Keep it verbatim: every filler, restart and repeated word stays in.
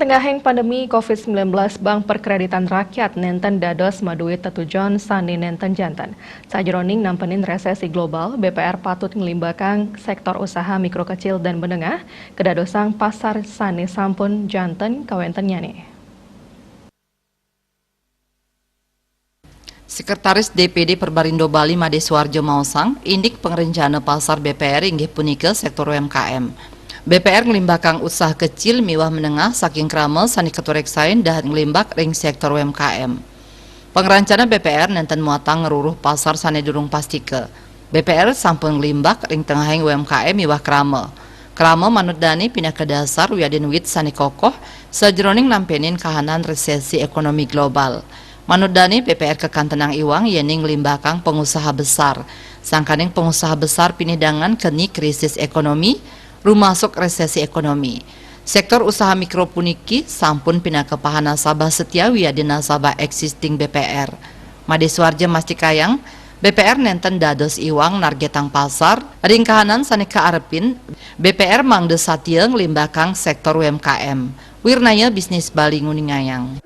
Ngaheng pandemi covid sembilan belas, Bank Perkreditan Rakyat nenten dados maduit tetujon sane nenten janten. Sajeroning nampenin resesi global, B P R patut nglimbakang sektor usaha mikro kecil dan menengah, kedadosang pasar sane sampun janten kawentennyane. Sekretaris D P D Perbarindo Bali Made Suarjo maosang, indik pangrencana pasar B P R inggih punika sektor U M K M. B P R nglimbakang usaha kecil miwah menengah saking krama sane katureksain dahat nglimbak ring sektor U M K M. Pangrencana B P R nenten muatang ngruruh pasar sane durung pastika. B P R sampun nglimbak ring tengahing U M K M miwah krama. Krama manut dane pinaka dasar wiadin wit sane kokoh sajeroning nampenin kahanan resesi ekonomi global. Manut dane, B P R kakantenang iwang yening nglimbakang pengusaha besar. Sangkaning pengusaha besar pinih dangan keni krisis ekonomi, rumasuk resesi ekonomi. Sektor usaha mikro puniki sampun pinaka pahan nasabah setia wiadin nasabah existing B P R. Made Suarjo mastikayang, B P R nenten dados iwang nargetang pasar, ring kahanan sane kaarepin, B P R mangda satia nglimbakang sektor U M K M. Wirnaya Bisnis Bali nguningayang.